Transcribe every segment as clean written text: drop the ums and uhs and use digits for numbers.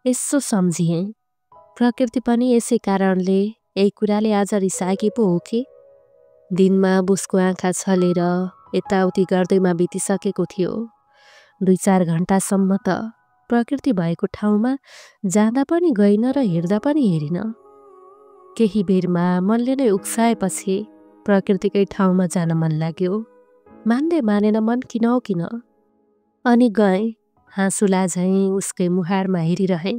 यसो सम्झिएँ, प्रकृति पनि यसै कारणले यही कुराले आज रिसाएकी पो हो कि? दिनमा उसको आँखा छलेर यताउति गर्दैमा बितिसकेको थियो। 2-4 घण्टासम्म त प्रकृति भएको ठाउँमा जाँदा पनि गइन र हेर्दा पनि हेरिन। केही बेरमा मनले नै उक्साएपछि प्रकृतिकै ठाउँमा जान मन लाग्यो। मान्दै मानेन मन किन हो किन। अनि गएँ, हाँसुला झैँ उसकै मुहारमा हेरिरहेँ।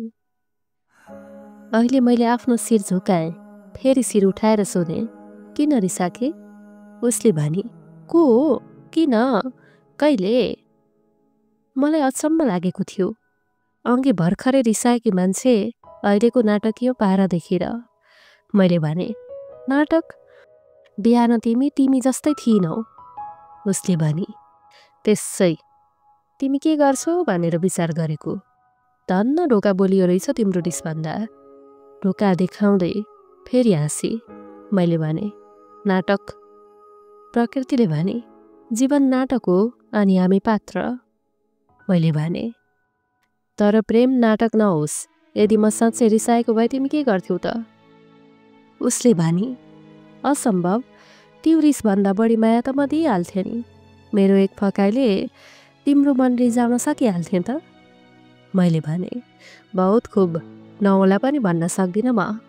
अहिले मैले आफ्नो शिर झुकाएँ, फेरि शिर उठाएर सोधेँ, किन रिसाके? उसले भनी, को हो? किन? कहिले? मलाई अचम्म लागेको थियो। अघि भर्खरै रिसाएकी मान्छे अहिलेको नाटकीय पारा देखेर। मैले भने, नाटक? बिहान तिमी जस्तै थिइनौ। उसले भनी, त्यसै तिमी के गर्छौ भनेर विचार गरेको। धन्न ढोका बोलियो रहेछ तिम्रो रिसभन्दा। ढोका देखाउँदै फेरि हाँसी। मैले भने, नाटक? प्रकृतिले भने, जीवन नाटक हो अनि हामी पात्र। मैले भने, तर प्रेम नाटक नहोस्। यदि म साँच्चै रिसाएको भए तिमी के गर्थ्यौ त? उसले भनी, असम्भव। त्यो रिसभन्दा बढी माया त म दिइहाल्थेँ नि। मेरो एक फकाइले तिम्रो मन रिझाउन सकिहाल्थेँ त। मैले भने, बहुत खुब, नहोला पनि भन्न सक्दिनँ म।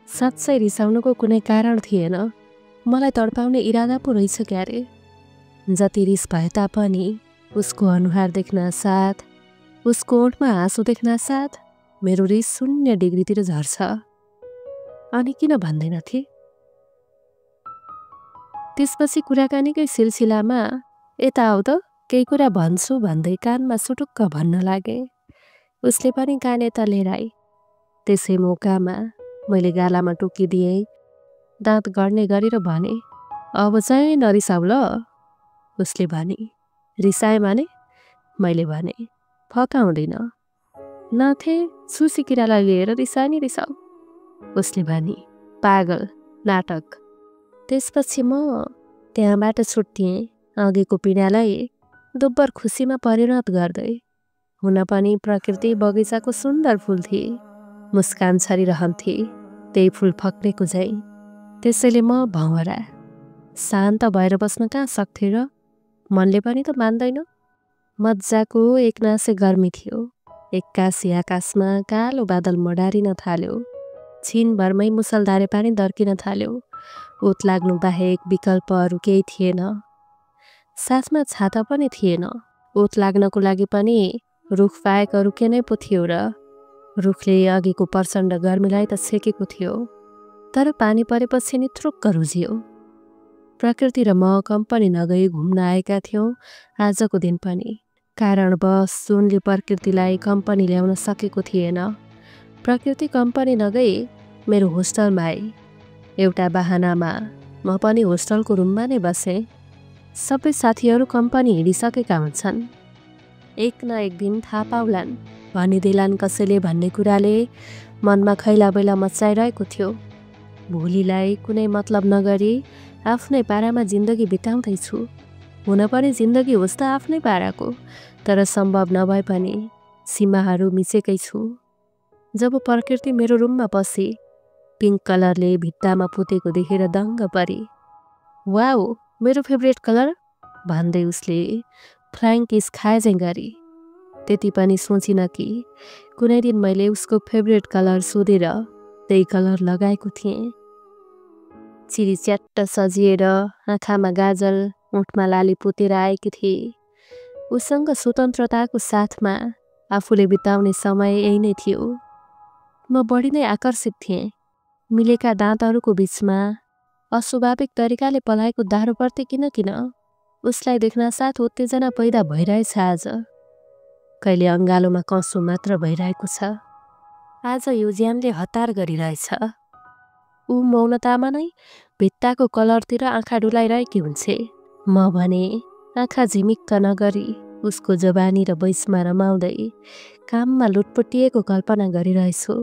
साँच्चै रिसाउनुको कुनै कारण थिएन। मलाई तडपाउने इरादा पो रहेछ क्यारे। जति रिस भए तापनि उसको अनुहार देख्न साथ, उसको ओठमा हाँसो देख्न साथ मेरो रिस 0 डिग्रीतिर झर्छ। अनि किन भन्दैनथे? त्यसपछि कुराकानीकै सिलसिलामा यता आऊ त केही कुरा भन्छु भन्दै कानमा सुटुक्क भन्न लागे। उसले पनि कान यता लिएर आई। त्यसै मौकामा मैले गालामा टोकिदिएँ, दाँत गर्ने गरी र भने, अब चाहिँ नरिसाउ ल। उसले भने, रिसाए माने? मैले भने, फकाउँदिन। नथे सुसी किरालाई लिएर रिसाए नि रिसाउ। उसले भने, पागल, नाटक। त्यसपछि म त्यहाँबाट छुट्टिएँ, अघिको पीडालाई दोब्बर खुसीमा परिणत गर्दै। हुन पनि प्रकृति बगैँचाको सुन्दर फूल थिए, मुस्कान छरिरहन्थे त्यही फूल फक्रेको झैँ। त्यसैले म भँवरा, शान्त भएर बस्न कहाँ सक्थे र? मनले पनि त मान्दैन। मजाको एकनासे गर्मी थियो। एक्कासी आकाशमा कालो बादल मडारिन थाल्यो। छिनभरमै मुसलधारे पानी दर्किन थाल्यो। ओत लाग्नु बाहेक विकल्प अरू केही थिएन। साथमा छाता पनि थिएन। ओत लाग्नको लागि पनि रुख बाहेक अरू के नै पो थियो र? रुखले अघिको प्रचण्ड गर्मीलाई त छेकेको थियो, तर पानी परेपछि नि थ्रुक्क रुझियो। प्रकृति र म कम्पनी नगई घुम्न आएका थियौँ आजको दिन पनि। कारणवश सुनले प्रकृतिलाई कम्पनी ल्याउन सकेको थिएन। प्रकृति कम्पनी नगई मेरो होस्टलमा आई। एउटा बहानामा म पनि होस्टलको रुममा नै बसेँ। सबै साथीहरू कम्पनी हिँडिसकेका हुन्छन्। एक न एक दिन थाहा पाउलान् भनिदेलान् कसैले भन्ने कुराले मनमा खैलाबैला मचाइरहेको थियो। भोलिलाई कुनै मतलब नगरी आफ्नै पारामा जिन्दगी बिताउँदैछु। हुन पनि जिन्दगी होस् त आफ्नै पाराको, तर सम्भव नभए पनि सीमाहरू मिचेकै छु। जब प्रकृति मेरो रुममा पसी, पिङ्क कलरले भित्तामा पुतेको देखेर दङ्ग परी। वाउ, मेरो फेभरेट कलर भन्दै उसले फ्लाइङ किस खाए चाहिँ गरी। त्यति पनि सोचिन कि कुनै दिन मैले उसको फेभरेट कलर सोधेर त्यही कलर लगाएको थिएँ। चिरी च्याट्ट सजिएर आँखामा गाजल, ओठमा लाली पुतेर आएकी थिए। उसँग स्वतन्त्रताको साथमा आफूले बिताउने समय यही नै थियो। म बढी नै आकर्षित थिएँ। मिलेका दाँतहरूको बिचमा अस्वाभाविक तरिकाले पलाएको दाह्रोप्रति किन उसलाई देख्न साथ उत्तेजना पैदा भइरहेछ आज। कहिले अङ्गालोमा कसो मात्र भइरहेको छ। आज यो ज्यानले हतार गरिरहेछ। ऊ मौनतामा नै भित्ताको कलरतिर आँखा डुलाइरहेकी हुन्छे। म भने आँखा झिमिक्क नगरी उसको जवानी र बैसमा रमाउँदै काममा लुटपुटिएको कल्पना गरिरहेछु।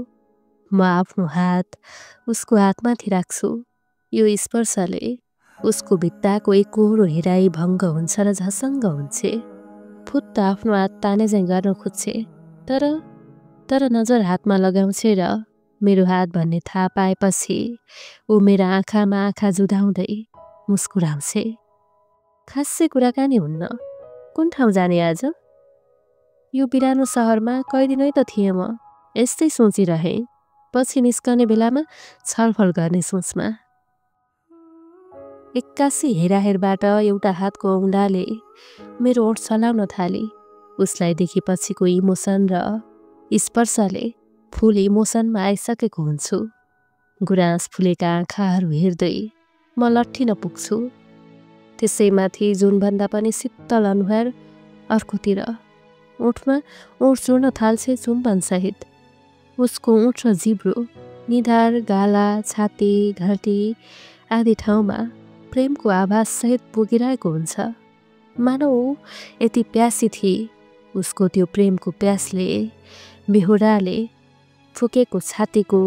म आफ्नो हात उसको हातमाथि राख्छु। यो स्पर्शले उसको भित्ताको एकोहोरो हेराइ भङ्ग हुन्छ र झसङ्ग हुन्छे। फुत्त आफ्नो हात ताने चाहिँ गर्न खोज्छे, तर तर नजर हातमा लगाउँछे र मेरो हात भन्ने थाहा पाएपछि ऊ मेरा आँखामा आँखा जुधाउँदै मुस्कुराउँछे। खासै कुराकानी हुन्न। कुन ठाउँ जाने आज? यो बिरानो सहरमा कहिले नै त थिएँ म। यस्तै सोचिरहेँ। पछि निस्कने बेलामा छलफल गर्ने सोचमा एक्कासी हेराहेरबाट एउटा हातको औँलाले मेरो ओठ चलाउन थाले। उसलाई देखेपछिको इमोसन र स्पर्शले फुल इमोसनमा आइसकेको हुन्छु। गुराँस फुलेका आँखाहरू हेर्दै म लट्ठिन पुग्छु। त्यसैमाथि जुनभन्दा पनि शीतल अनुहार अर्कोतिर ओठमा ओठ जोड्न थाल्छे चुम्बनसहित। उसको ओठ र जिब्रो निधार गाला छाती घाँटी आदि ठाउँमा प्रेमको आभाससहित पुगिरहेको हुन्छ। मानौ यति प्यासी थिए। उसको त्यो प्रेमको प्यासले बेहोराले फुकेको छातीको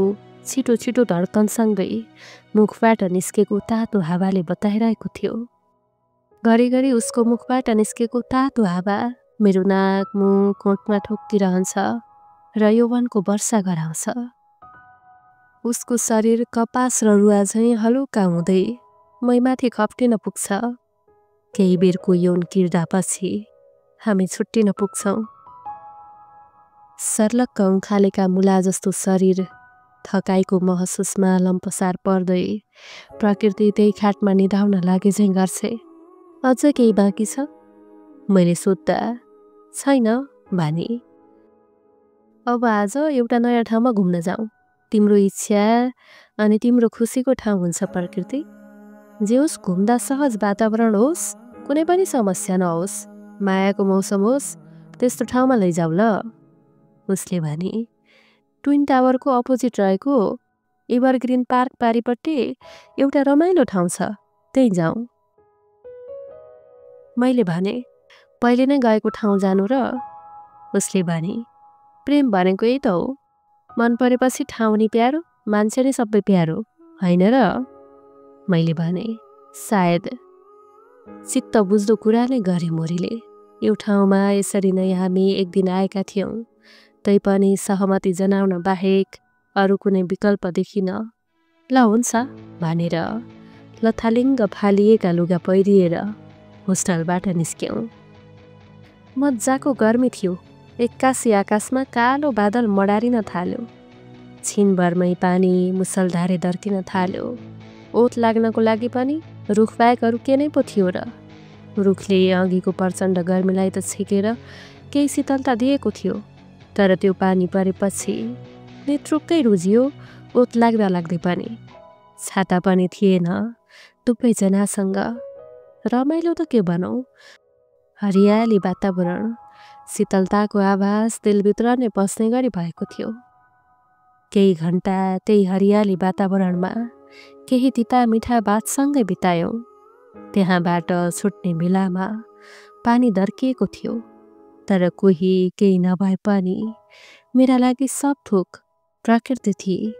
छिटो छिटो धड्कनसँगै मुखबाट निस्केको तातो हावाले बताइरहेको थियो। घरिघरि उसको मुखबाट निस्केको तातो हावा मेरो नाक मुख ओठमा ठोक्किरहन्छ र यौवनको वर्षा गराउँछ। उसको शरीर कपास र रुवा झैँ हलुका हुँदै मैमाथि खप्टिन पुग्छ। केही बेरको यौन किर्दापछि हामी छुट्टिन पुग्छौँ। सर्लक्क उखालेका मुला जस्तो शरीर थकाइको महसुसमा लम्पसार पर्दै प्रकृति त्यही खाटमा निधाउन लागे झैँ गर्छे। अझ केही बाँकी छ? मैले सोद्धा छैन भने। अब आज एउटा नयाँ ठाउँमा घुम्न जाउँ। तिम्रो इच्छा अनि तिम्रो खुसीको ठाउँ हुन्छ प्रकृति। जे होस् घुम्दा सहज वातावरण होस्, कुनै पनि समस्या नहोस्, मायाको मौसम होस्, त्यस्तो ठाउँमा लैजाऊ ल। उसले भने। ट्विन टावरको अपोजिट रहेको एभरग्रिन पार्क पारिपट्टि एउटा रमाइलो ठाउँ छ, त्यही जाउँ। मैले भने पहिले नै गएको ठाउँ जानु र? उसले भने प्रेम भनेको यही त हो। मन परेपछि ठाउँ नि प्यारो, मान्छे नै सबै प्यारो, होइन र? मैले भने सायद। चित्त बुझ्दो कुरा नै गरे मोरीले। यो ठाउँमा यसरी नै हामी एक दिन आएका थियौँ। तैपनि सहमति जनाउन बाहेक अरू कुनै विकल्प देखिन। ल हुन्छ भनेर लथालिङ्ग फालिएका लुगा पहिरिएर होस्टलबाट निस्क्यौँ। मजाको गर्मी थियो। एक्कासी आकाशमा कालो बादल मडारिन थाल्यो। छिनभरमै पानी मुसलधारे दर्किन थाल्यो। ओत लाग्नको लागि पनि रुख बाहेक अरू के नै पो थियो र? रुखले अघिको प्रचण्ड गर्मीलाई त छेकेर केही शीतलता दिएको थियो, तर त्यो पानी परेपछि नेत्रुक्कै रुझियो ओत लाग्दा लाग्दै पनि। छाता पनि थिएन दुवैजनासँग। रमाइलो त के भनौँ, हरियाली वातावरण, शीतलताको आभास दिलभित्र नै पस्ने गरी भएको थियो। केही घन्टा त्यही हरियाली वातावरणमा केही तिता मिठा बातसँगै बितायौँ। त्यहाँबाट छुट्ने बेलामा पानी दर्किएको थियो, तर कोही केही नभए पनि मेरा लागि सब थोक प्रकृति थिए।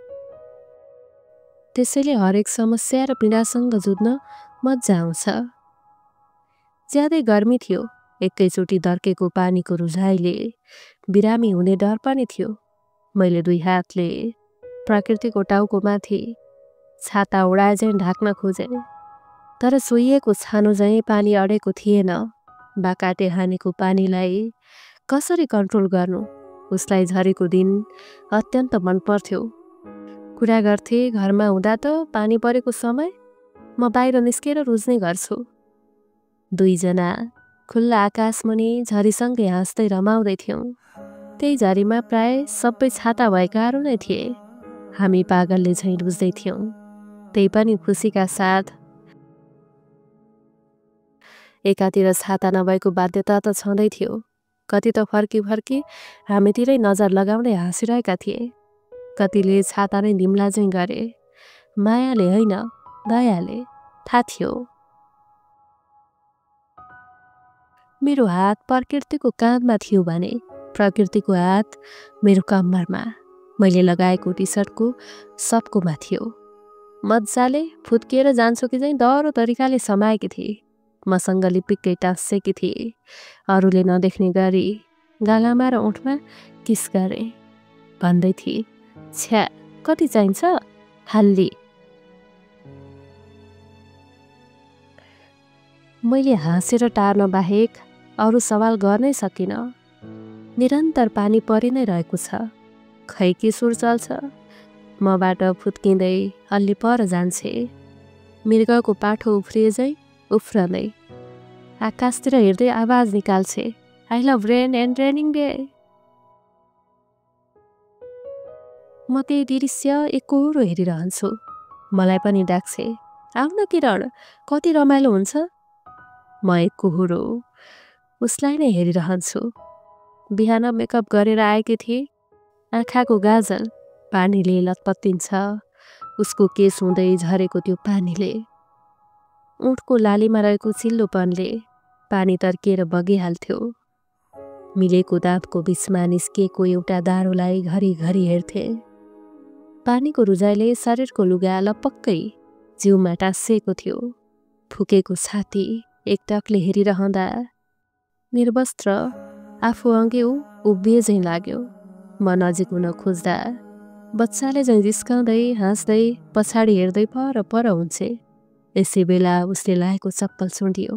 त्यसैले हरेक समस्या र पीडासँग जुझ्न मजा आउँछ। ज्यादै गर्मी थियो। एकैचोटि दर्केको पानीको रुझाइले बिरामी हुने डर पनि थियो। मैले दुई हातले प्रकृतिको टाउको माथि छाता उडाए झैँ ढाक्न खोजेँ, तर सोहिएको छानो झैँ पानी अडेको थिएन। बाकाटे हानेको पानीलाई कसरी कन्ट्रोल गर्नु? उसलाई झरेको दिन अत्यन्त मन पर्थ्यो। कुरा गर्थे घरमा हुँदा त पानी परेको समय म बाहिर निस्केर रुझ्ने गर्छु। दुईजना खुल्ला आकाशमुनि झरीसँगै हाँस्दै रमाउँदै थियौँ। त्यही झरीमा प्राय सबै छाता भएकाहरू नै थिए। हामी पागलले झैँ रुझ्दै थियौँ, त्यही पनि खुसीका साथ। एकातिर छाता नभएको बाध्यता त छँदै थियो। कति त फर्की फर्की हामीतिरै नजर लगाउँदै हाँसिरहेका थिए। कतिले छाता नै निम्ला झैँ गरे। मायाले होइन, दयाले। थाहा थियो। मेरो हात प्रकृतिको काँधमा थियो भने प्रकृतिको हात मेरो कम्मरमा, मैले लगाएको टी सर्टको सबकोमा थियो। मजाले फुत्किएर जान्छु कि चाहिँ डह्रो तरिकाले समाएकी थिए। मसँग लिपिक्कै टाँसेकी थिए। अरूले नदेख्ने गरी गालामा र ओठमा किस गरे। भन्दै थिए। छ्या, कति चाहिन्छ? हाल्ली। मैले हाँसेर टार्न बाहेक अरू सवाल गर्नै सकिनँ। निरन्तर पानी परि नै रहेको छ। खै के सुर चल्छ? मबाट फुत्किँदै अलि पर जान्छे। मृगको पाठो उफ्रिएझै उफ्रँदै आकाशतिर हेर्दै आवाज निकाल्छे, I love rain and raining day. म त्यही दृश्य एकोहोरो हेरिरहन्छु। मलाई पनि डाक्छे, आऊ न किरण, कति रमाइलो हुन्छ। म एकोहोरो उसलाई नै हेरिरहन्छु। बिहान मेकअप गरेर आएकी थिए। आँखाको गाजल पानीले लतपत्तिन्छ। उसको केस हुँदै झरेको त्यो पानीले, ऊँटको लालीमा रहेको चिल्लोपनले पानी तर्किएर बगिहाल्थ्यो। मिलेको दाँतको बिचमा निस्किएको एउटा दारोलाई घरिघरि हेर्थे। पानीको रुजाइले शरीरको लुगा लपक्कै जिउमा टाँसिएको थियो। फुकेको छाती एकटकले हेरिरहँदा निर्वस्त्र आफू अघि उभिए झैँ लाग्यो। म नजिक हुन खोज्दा बच्चाले झैँ जिस्काउँदै हाँस्दै पछाडि हेर्दै पर पर हुन्छे। यसै बेला उसले लाएको चप्पल सुन्डियो।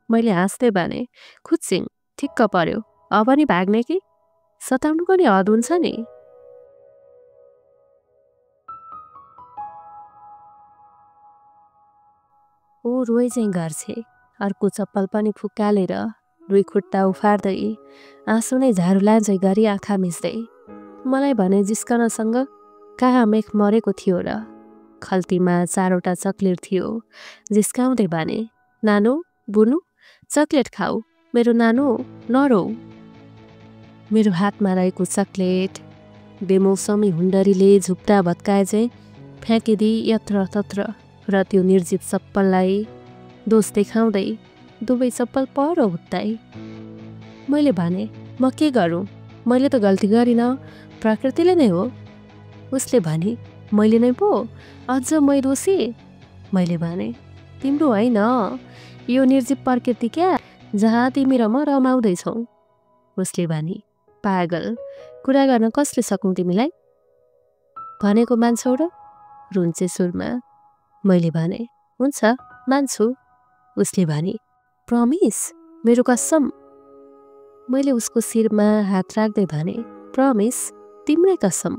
मैले हाँस्दै भने, खुच्चिङ, ठिक्क पर्यो, अब नि भाग्ने कि? सताउनुको नि हद हुन्छ नि। ऊ रोइ चाहिँ गर्छे। अर्को चप्पल पनि फुकालेर दुई खुट्टा उफार्दै आँसु नै झारू लान्छै गरी आँखा मिच्दै मलाई भने जिस्कनसँग कहाँ मेख मरेको थियो र। खल्तीमा 4वटा चक्लेट थियो। जिस्काउँदै भने, नानु, बुनु, चक्लेट खाऊ, मेरो नानु, नरौ। मेरो हातमा रहेको चक्लेट बेमौसमी हुन्डरीले झुप्टा भत्काए चाहिँ फ्याँकिदिई यत्र तत्र र त्यो निर्जीव चप्पललाई दोष देखाउँदै दुवै चप्पल पर हुत्ताई। मैले भने, म के गरौँ, मैले त गल्ती गरिनँ, प्रकृतिले नै हो। उसले भने, मैले नै पो, अझ मै दोषी? मैले भने, तिम्रो होइन, यो निर्जीव प्रकृति क्या, जहाँ तिमी र म रमाउँदैछौ। उसले भने, पागल, कुरा गर्न कसले सकौँ तिमीलाई? भनेको मान्छौ र? रुन्चे सुरमा। मैले भने, हुन्छ, मान्छु। उसले भने, प्रमिस, मेरो कसम। मैले उसको शिरमा हात राख्दै भने, प्रमिस, तिम्रै कसम।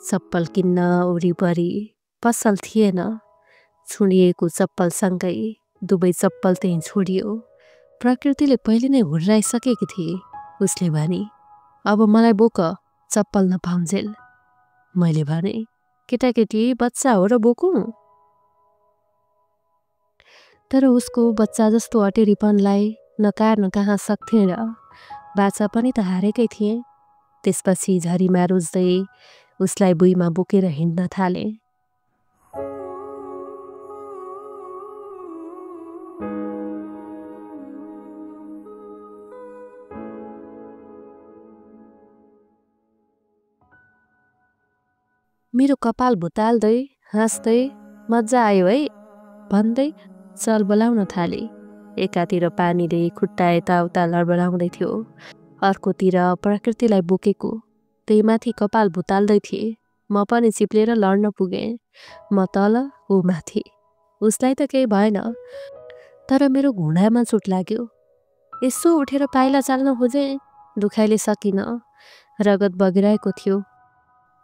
चप्पल किन्न वरिपरि पसल थिएन। छुडिएको चप्पलसँगै दुवै चप्पल त्यहीँ छोडियो। प्रकृतिले पहिले नै हुर्राइसकेकी थिए। उसले भने, अब मलाई बोक, चप्पल नपाउन्जेल। मैले भने, केटाकेटी बच्चा हो र बोकौँ? तर उसको बच्चा जस्तो अटेरीपनलाई नकार्न कहाँ सक्थेँ र। बाचा पनि त हारेकै थिएँ। त्यसपछि झरीमा रुच्दै उसलाई भुइँमा बोकेर हिँड्न थालेँ। मेरो कपाल भुताल्दै हाँस्दै मजा आयो है भन्दै चल बोलाउन थाले। एकातिर पानीले खुट्टा यताउता लडबडाउँदै थियो, अर्कोतिर प्रकृतिलाई बोकेको त्यही माथि कपाल भुताल्दै थिए। म पनि चिप्लेर लड्न पुगेँ। म तल, ऊ माथि। उसलाई त केही भएन, तर मेरो घुँडामा चोट लाग्यो। यसो उठेर पाइला चाल्न खोजेँ, दुखाइले सकिन। रगत बगिरहेको थियो।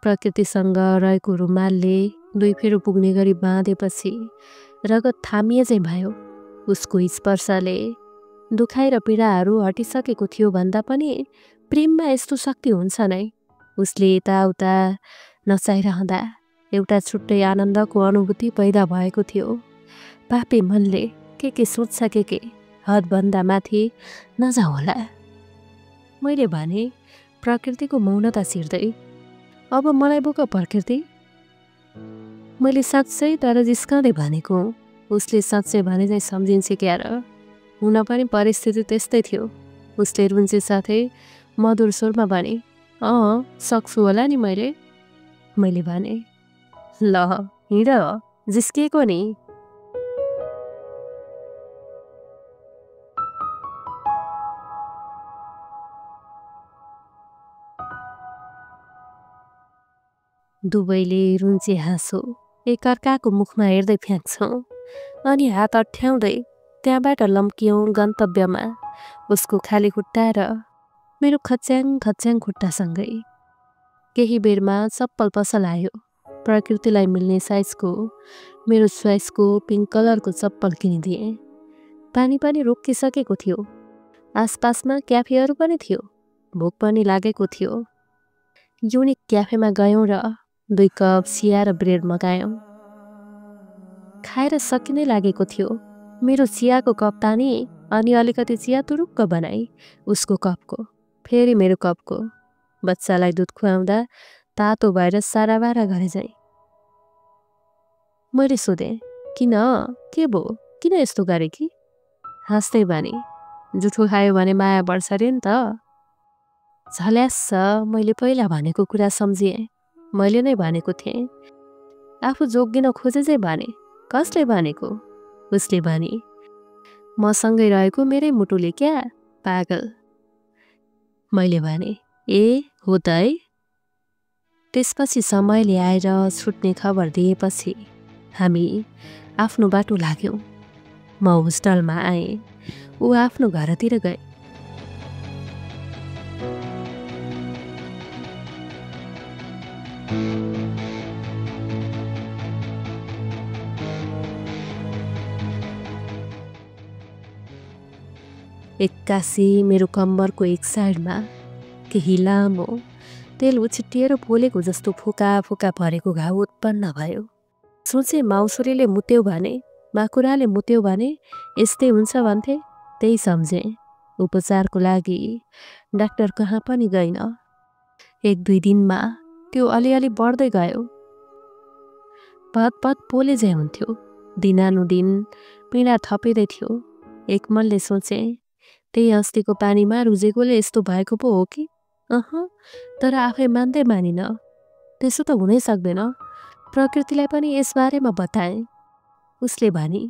प्रकृतिसँग रहेको रुमालले दुई फेरो पुग्ने गरी बाँधेपछि रगत थामिए चाहिँ भयो। उसको स्पर्शले दुखाइ र पीडाहरू हटिसकेको थियो भन्दा पनि प्रेममा यस्तो शक्ति हुन्छ नै। उसले यताउता नचाइरहँदा एउटा छुट्टै आनन्दको अनुभूति पैदा भएको थियो। पापी मनले के सोच्छ के हदभन्दा माथि नजाऊ होला। मैले भने, प्रकृतिको मौनता छिर्दै, अब मलाई बोक प्रकृति। मैले साँच्चै तर जिस्काँदै भनेको। उसले साँच्चै भने चाहिँ सम्झिन्छ क्या र। हुन पनि परिस्थिति त्यस्तै थियो। उसले रुन्चे साथै मधुर स्वरमा भने, सक्छु होला नि मैले। मैले भने, ल हिँड, जिस्किएको नि। दुवैले रुन्चे हाँसो एकअर्काको मुखमा हेर्दै फ्याँक्छौँ अनि हात अठ्याउँदै त्यहाँबाट लम्कियौँ गन्तव्यमा उसको खाली खुट्टा र मेरो खच्याङ खच्याङ खुट्टासँगै। केही बेरमा चप्पल पसल आयो। प्रकृतिलाई मिल्ने साइजको मेरो च्वाइसको पिङ्क कलरको चप्पल किनिदिएँ। पानी पनि रोकिसकेको थियो। आसपासमा क्याफेहरू पनि थियो। भोक पनि लागेको थियो। युनिक क्याफेमा गयौँ र 2 कप चिया र ब्रेड मगायौँ। खाएर सकिनै लागेको थियो। मेरो चियाको कप तानी अनि अलिकति चिया तुरुक्क बनाई उसको कपको, फेरि मेरो कपको। बच्चालाई दुध खुवाउँदा तातो भएर साराबारा गरे झैँ। मैले सोधेँ, किन, के भो, किन यस्तो गरे कि? हाँस्दै भने, जुठो खायो भने माया बढ्छ रे नि त। झल्यास्स मैले पहिला भनेको कुरा सम्झिएँ। मैले नै भनेको थिएँ। आफू जोगिन खोजे चाहिँ भने, कसले भनेको? उसले भने, मसँगै रहेको मेरै मुटुले क्या, पागल। मैले भने, ए हो त है। त्यसपछि समयले आएर छुट्ने खबर दिएपछि हामी आफ्नो बाटो लाग्यौँ। म होस्टलमा आएँ, ऊ आफ्नो घरतिर गए। एक्कासी मेरो कम्मरको एक साइडमा केही लामो तेल उछिट्टिएर पोलेको जस्तो फुका फुका परेको घाउ उत्पन्न भयो। सोचे माउसुरीले मुत्यो भने, माकुराले मुत्यो भने यस्तै हुन्छ भन्थे। त्यही सम्झेँ। उपचारको लागि डाक्टर कहाँ पनि गइन। 1-2 दिनमा त्यो अलिअलि बढ्दै गयो। पत पोले झैँ हुन्थ्यो। दिनानुदिन पीडा थपिँदै थियो। एक मनले सोचेँ, त्यही अस्तिको पानीमा रुजेकोले यस्तो भएको पो हो कि? तर आफै मान्दै मानिन। त्यसो त हुनै सक्दैन। प्रकृतिलाई पनि यसबारेमा बताएँ। उसले भनी,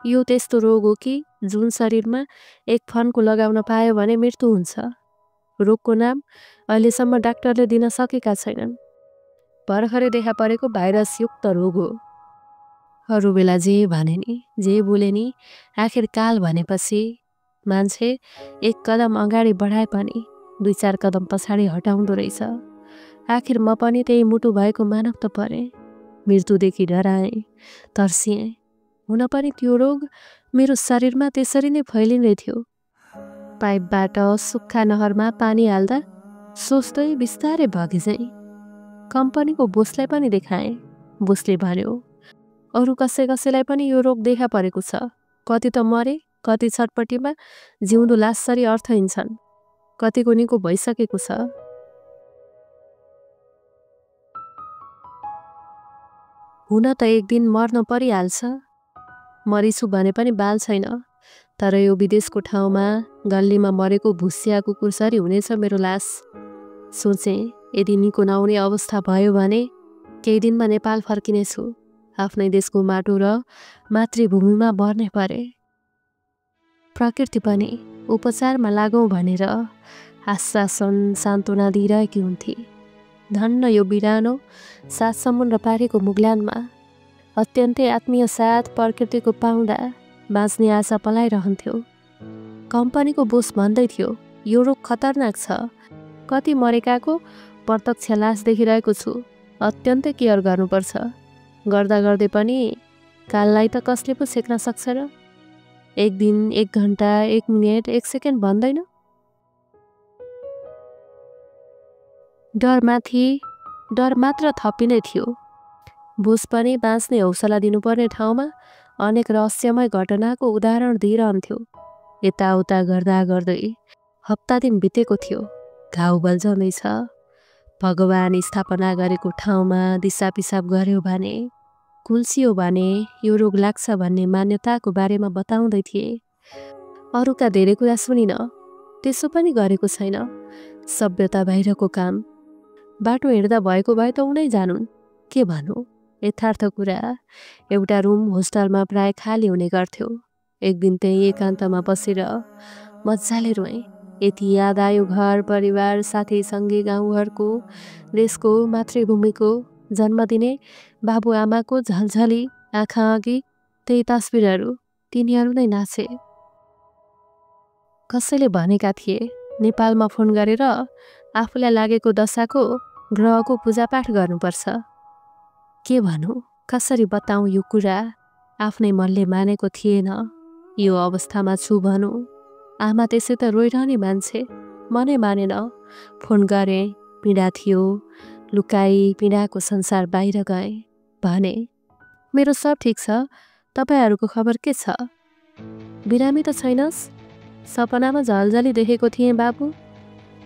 यो त्यस्तो रोग हो कि जुन शरीरमा एक फन्को लगाउन पायो भने मृत्यु हुन्छ। रोगको नाम अहिलेसम्म डाक्टरले दिन सकेका छैनन्। भर्खरै देखा परेको भाइरसयुक्त रोग हो। अरू बेला जे भने नि, जे बोले नि, आखिर काल भनेपछि मान्छे एक कदम अगाडि बढाए पनि 2-4 कदम पछाडि हटाउँदो रहेछ। आखिर म पनि त्यही मुटु भएको मानव त परेँ। मृत्युदेखि डराएँ, तर्सिएँ। हुन पनि त्यो रोग मेरो शरीरमा त्यसरी नै फैलिँदै थियो। पाइपबाट सुक्खा नहरमा पानी हाल्दा सोच्दै बिस्तारै भगे झैँ। कम्पनीको बोसलाई पनि देखाएँ। बोसले भन्यो, अरू कसैलाई पनि यो रोग देखा परेको छ। कति त मरे, कति छटपट्टिमा जिउँदो लासरी अर्थहीन छन्। कतिको निको भइसकेको छ। हुन त एक दिन मर्न परिहाल्छ। मरिछु भने पनि बाल छैन। तर यो विदेशको ठाउँमा गल्लीमा मरेको भुसिया कुकुरसरी हुनेछ मेरो लास। सोचेँ, यदि निको नहुने अवस्था भयो भने केही दिनमा नेपाल फर्किनेछु। आफ्नै देशको माटो र मातृभूमिमा मर्ने परे। प्रकृति पनि उपचारमा लागौँ भनेर आश्वासन सान्त्वना दिइरहेकी हुन्थे। धन्न यो बिरानो 7 समुद्र पारेको मुगल्यानमा अत्यन्तै आत्मीय साथ प्रकृतिको पाउँदा बाँच्ने आशा पलाइरहन्थ्यो। कम्पनीको बोस भन्दै थियो, यो रोग खतरनाक छ। कति मरेकाको प्रत्यक्ष लास देखिरहेको छु। अत्यन्तै केयर गर्नुपर्छ। गर्दा गर्दै पनि काललाई त कसले पो सेक्न सक्छ र? एक दिन, 1 घन्टा, 1 मिनेट, 1 सेकेन्ड भन्दैन। डर मात्र थपिँदै थियो। बोस पनि बाँच्ने हौसला दिनुपर्ने ठाउँमा अनेक रहस्यमय घटनाको उदाहरण दिइरहन्थ्यो। यताउता गर्दा गर्दै हप्ता दिन बितेको थियो। घाउ बल्झँदैछ। भगवान स्थापना गरेको ठाउँमा दिसा पिसाब गर्यो भने, कुल्सियो भने यो रोग लाग्छ भन्ने मान्यताको बारेमा बताउँदै थिए। अरूका धेरै कुरा सुनिन। त्यसो पनि गरेको छैन। सभ्यता बाहिरको काम। बाटो हिँड्दा भएको भए त उनै जानुन्। के भन्नु? यथार्थ कुरा, एउटा रुम होस्टलमा प्राय खाली हुने गर्थ्यो। एक दिन त्यही एकान्तमा बसेर मजाले रोएँ। यति याद आयो घर परिवार साथी सङ्गी गाउँघरको, देशको, मातृभूमिको, जन्म दिने बाबुआमाको झलझली आँखा अघि त्यही तस्बिरहरू तिनीहरू नै नाचे। कसैले भनेका थिए नेपालमा फोन गरेर आफूलाई लागेको दशाको ग्रहको पूजापाठ गर्नुपर्छ। के भनौँ, कसरी बताउँ यो कुरा? आफ्नै मनले मानेको थिएन। यो अवस्थामा छु भनौँ। आमा त्यसै त रोइरहने मान्छे, मनै मानेन। फोन गरेँ, पीडा थियो, लुकाई पीडाको संसार बाहिर गएँ। भने, मेरो सब ठिक छ, तपाईहरूको खबर के छ? बिरामी त छैनस्? सपनामा झलझली देखेको थिएँ बाबु।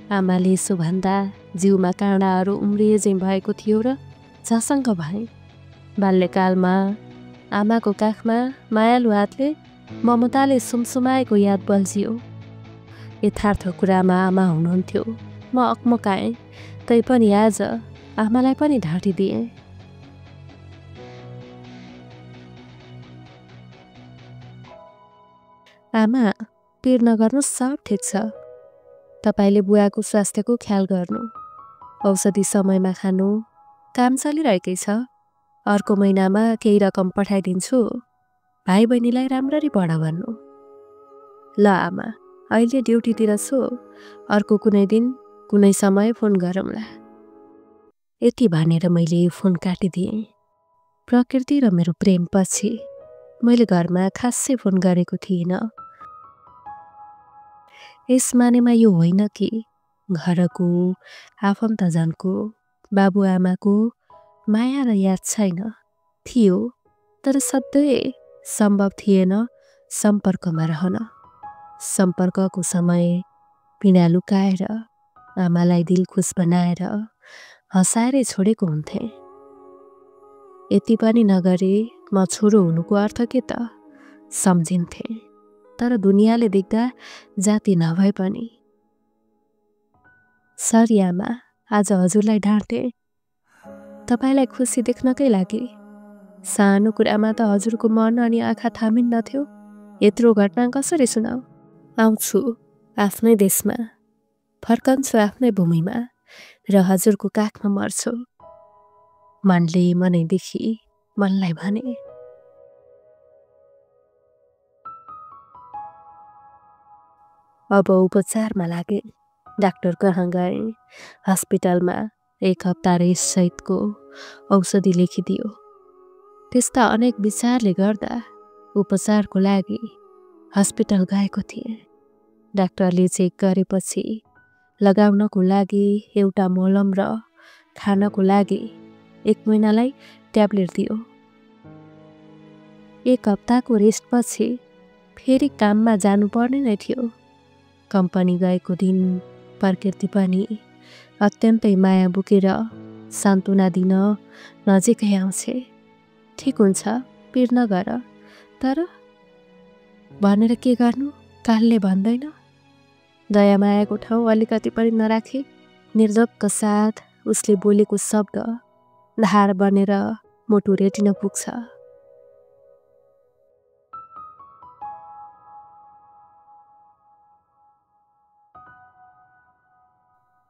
आमाले यसो भन्दा जिउमा काँडाहरू उम्रिएझैँ भएको थियो र झसङ्ग भएँ। बाल्यकालमा आमाको काखमा मायालु हातले ममताले सुमसुमाएको याद बल्झियो। यथार्थ कुरामा आमा हुनुहुन्थ्यो। म अकमकाएँ, तैपनि आज आमालाई पनि ढाँटिदिएँ। आमा, पिर नगर्नु, सब ठिक छ। तपाईले बुवाको स्वास्थ्यको ख्याल गर्नु, औषधि समयमा खानु, काम चलिरहेकै छ। अर्को महिनामा केही रकम पठाइदिन्छु, भाइ बहिनीलाई राम्ररी पढ भन्नु। ल आमा, अहिले ड्युटीतिर छु, अर्को कुनै दिन कुनै समय फोन गरौँला। यति भनेर मैले फोन काटिदिएँ। प्रकृति र मेरो प्रेमपछि मैले घरमा खासै फोन गरेको थिइनँ। यस मानेमा यो होइन कि घरको आफन्तजनको बाबुआमाको माया र याद छैन। थियो, तर सधैँ सम्भव थिएन सम्पर्कमा रहन। सम्पर्कको समय पीडा लुकाएर आमालाई दिल खुस बनाएर हँसाएरै छोडेको हुन्थे। यति पनि नगरे म छोरो हुनुको अर्थ के त सम्झिन्थे। तर दुनियाँले देख्दा जाति नभए पनि। सरी आमा, आज हजुरलाई ढाँटे। तपाईलाई खुसी देख्नकै लागि। सानो कुरामा त हजुरको मन अनि आँखा थामिन्नथ्यो। यत्रो घटना कसरी सुनाऊ? आउँछु आफ्नै देशमा, फर्कन्छु आफ्नै भूमिमा र हजुरको काखमा मर्छु। मनले मनैदेखि मनलाई भने। अब उपचारमा लागे। डाक्टर कहाँ गए। हस्पिटलमा 1 हप्ता रेस्ट सहितको औषधि लेखिदियो। त्यस्ता अनेक विचारले गर्दा उपचारको लागि हस्पिटल गएको थिएँ। डाक्टरले चेक गरेपछि लगाउनको लागि एउटा मलम र खानको लागि 1 महिनालाई ट्याब्लेट दियो। 1 हप्ताको रेस्टपछि फेरि काममा जानुपर्ने नै थियो। कम्पनी गएको दिन प्रकृति पनि अत्यन्तै माया बोकेर सान्त्वना दिन नजिकै आउँछे। ठिक हुन्छ, पिर नगर। तर भनेर के गर्नु? कालले भन्दैन। दया मायाको ठाउँ अलिकति पनि नराखी निर्धक्क साथ उसले बोलेको शब्द धार बनेर मुटु रेटिन पुग्छ।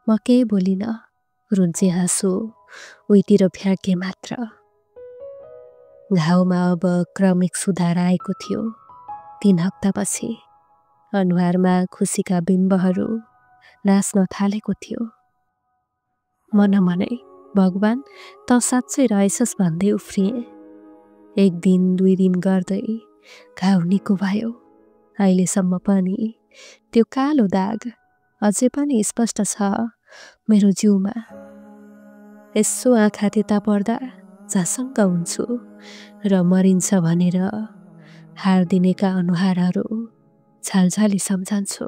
म केही बोलिन। रुन्चे हाँसो उहीतिर फ्याँके मात्र। घाउमा अब क्रमिक सुधार आएको थियो। 3 हप्तापछि अनुहारमा खुसीका बिम्बहरू नाच्न थालेको थियो। मनमनै भगवान त साँच्चै रहेछस् भन्दै उफ्रिएँ। 1 दिन 2 दिन गर्दै घाउ निको भयो। अहिलेसम्म पनि त्यो कालो दाग अझै पनि स्पष्ट छ मेरो जिउमा। यसो आँखा त्यता पर्दा झसङ्ग हुन्छु र मरिन्छ भनेर हार दिनेका अनुहारहरू छलछली सम्झन्छु।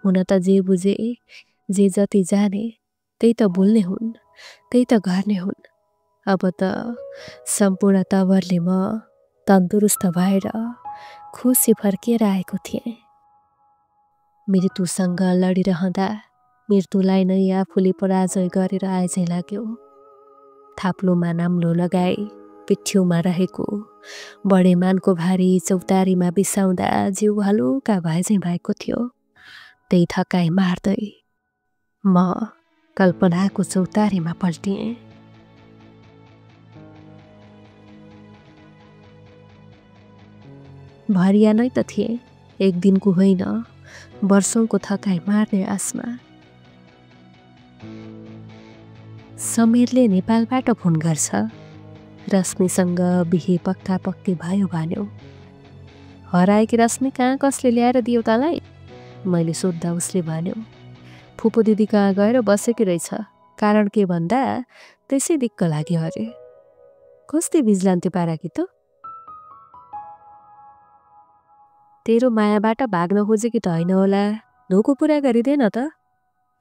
हुन त जे बुझे, जे जति जाने त्यही त बोल्ने हुन्, त्यही त गर्ने हुन्। अब त सम्पूर्ण तवरले म तन्दुरुस्त भएर खुसी फर्किएर आएको थिएँ। मृत्युसँग लडिरहँदा मृत्युलाई नै आफूले पराजय गरेर आएझै लाग्यो। थाप्लोमा नाम्लो लगाई पिठ्यौमा रहेको बडेमानको भारी चौतारीमा बिसाउँदा जिउ हलुका भएझै भएको थियो। त्यही थकाइ मार्दै म कल्पनाको चौतारीमा पल्टिएँ। भरिया नै त थिए, एक दिनको होइन वर्षौंको थकाइ मार्ने आसमा। समीरले नेपालबाट फोन गर्छ। रश्मिसँग बिहे पक्का पक्की भयो भन्यो। हराएकी रश्मि कहाँ कसले ल्याएर दियो तँलाई? मैले सोद्धा उसले भन्यो। फुपू दिदी कहाँ गएर बसेकी रहेछ। कारण के भन्दा त्यसै दिक्क लाग्यो अरे। कस्तै बिज्लान्ती पाराकी त? तेरो मायाबाट भाग्न खोजेकी त होइन होला। धोको पुरा गरिदेन त?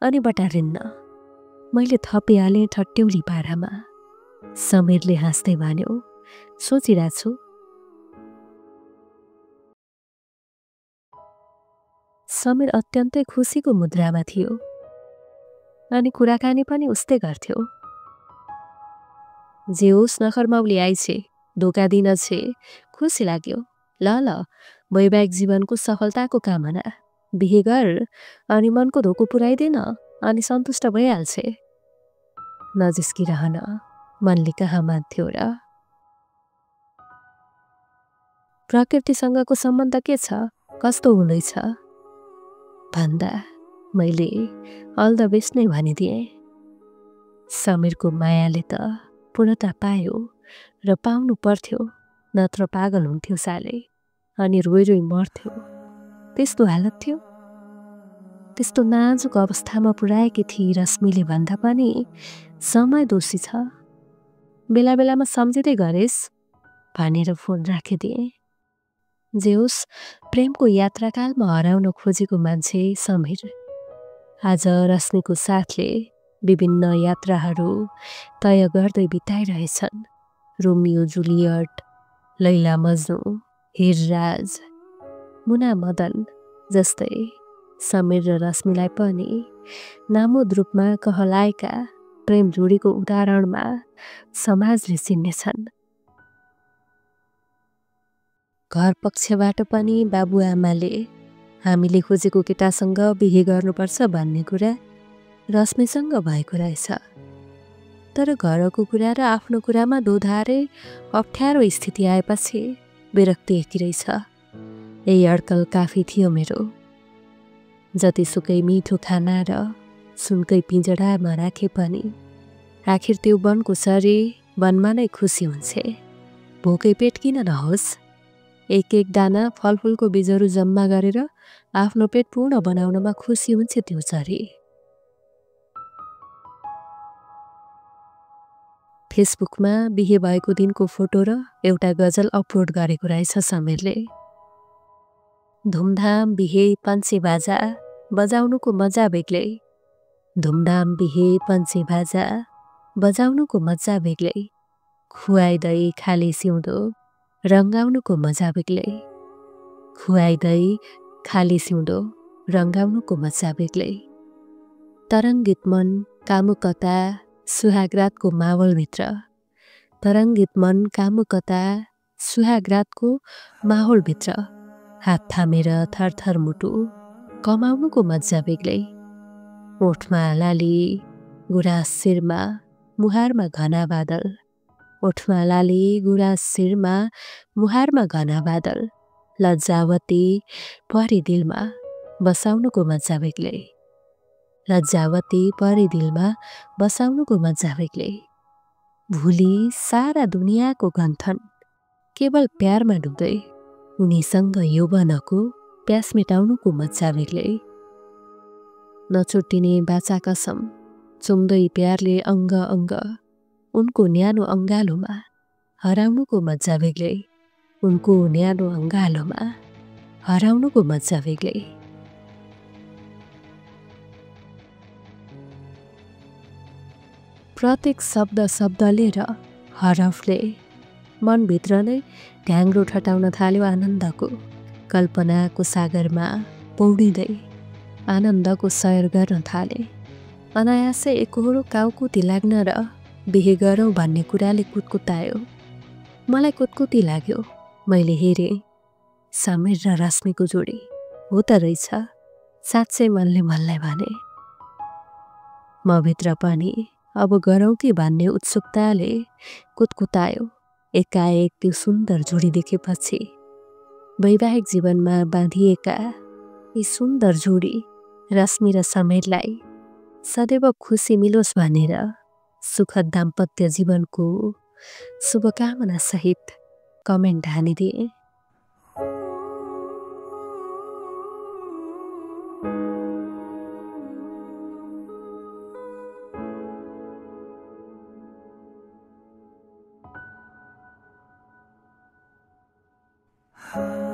अनि बटारिन्न। मैले थपिहालेँ ठट्यौली पारामा। समीरले हाँस्दै भन्यो, सोचिरहेको छु। समीर अत्यन्तै खुसीको मुद्रामा थियो। अनि कुराकानी पनि उस्तै गर्थ्यो। जे होस् नखरमाउली आइछे, धोका दिन छे, खुसी लाग्यो। ल ल वैवाहिक जीवनको सफलताको कामना। बिहे गर अनि मनको धोको पुर्याइदेन अनि सन्तुष्ट भइहाल्छे। नजिस्किरहन मनले कहाँ मान्थ्यो र। प्रकृतिसँगको सम्बन्ध के छ? कस्तो हुँदैछ? भन्दा मैले अल द बेस्ट नै भनिदिएँ। समीरको मायाले त पूर्णता पायो र पाउनु पर्थ्यो, नत्र पागल हुन्थ्यो साले अनि रोइ रोइ मर्थ्यो। त्यस्तो हालत थियो। त्यस्तो नाजुक अवस्थामा पुर्याएकी थिए रश्मिले भन्दा पनि समय दोषी छ। बेला बेलामा सम्झिँदै गरेस् भनेर फोन राखिदिएँ। जे होस् प्रेमको यात्राकालमा हराउन खोजेको मान्छे समीर आज रश्मिको साथले विभिन्न यात्राहरू तय गर्दै बिताइरहेछन्। रोमियो जुलियट, लैला मज्नु, हिरराज, मुना मदन जस्तै समीर र रश्मिलाई पनि नामुद रूपमा कहलाएका प्रेम जोडीको उदाहरणमा समाजले चिन्नेछन्। घर पक्षबाट पनि बाबुआमाले हामीले खोजेको केटासँग बिहे गर्नुपर्छ भन्ने कुरा रश्मिसँग भएको रहेछ। तर घरको कुरा र आफ्नो कुरामा दोधारे अप्ठ्यारो स्थिति आएपछि विरक्ति एकिरहेछ। यही अड्कल काफी थियो मेरो। जतिसुकै मिठो खाना र सुनकै पिँजडामा राखे पनि आखिर त्यो वनको सरी वनमा नै खुसी हुन्छे। भोकै पेट किन नहोस्? एक एक दाना फलफुलको बिजहरू जम्मा गरेर आफ्नो पेट पूर्ण बनाउनमा खुसी हुन्छ त्यो चरी। फेसबुकमा बिहे भएको दिनको फोटो र एउटा गजल अपलोड गरेको रहेछ समीरले। धुमधाम बिहे पञ्चे बाजा बजाउनुको मजा बेग्लै। धुमधाम बिहे पञ्चे बाजा बजाउनुको मजा बेग्लै। खुवाइदै खाली सिउँदो रङ्गाउनुको मजा बेग्लै। खुवाइदै खाली सिउँदो रङ्गाउनुको मजा बेग्लै। तरङ्गित मन कामुकता सुहागरातको माहौलभित्र। तरङ्गित मन कामुकता सुहागरातको माहौलभित्र हात थामेर थरथर मुटु कमाउनुको मजा बेग्लै। ओठमा लाली गुराँस शिरमा मुहारमा घना बादल। ओठमा लाली गुराँस शिरमा मुहारमा घना बादल। लज्जावती परी दिलमा बसाउनुको मजा बेग्लै। लज्जावती परी दिलमा बसाउनुको मजा बेग्लै। भुली सारा दुनियाँको गन्थन केवल प्यारमा डुब्दै उनीसँग यौवनको प्यास मेटाउनुको मजा बेग्लै। नछुट्टिने बाचा कसम चुम्दै प्यारले अङ्ग अङ्ग उनको न्यानो अङ्गालोमा हराउनुको मजा बेग्लै। उनको न्यानो अङ्गालोमा हराउनुको मजा बेग्लै। प्रत्येक शब्द शब्दले र हरफले मनभित्र नै ढ्याङ्ग्रो ठटाउन थाल्यो आनन्दको। कल्पनाको सागरमा पौडिँदै आनन्दको सयर गर्न थाले। अनायासै एकहोरो काउकुती लाग्न र बिहे गरौँ भन्ने कुराले कुतकुतायो। मलाई कुतकुती लाग्यो। मैले हेरेँ समीर र रश्मिको जोडी हो त रहेछ। साँच्चै मनले मनलाई भने म भित्र पनि अब गरौँ कि भन्ने उत्सुकताले कुतकुतायो एकाएक त्यो सुन्दर जोडी देखेपछि। वैवाहिक जीवनमा बाँधिएका यी सुन्दर जोडी रश्मि र समीरलाई सदैव खुसी मिलोस् भनेर सुखद दाम्पत्य जीवनको शुभकामना सहित कमेन्ट हानिदिए। Ah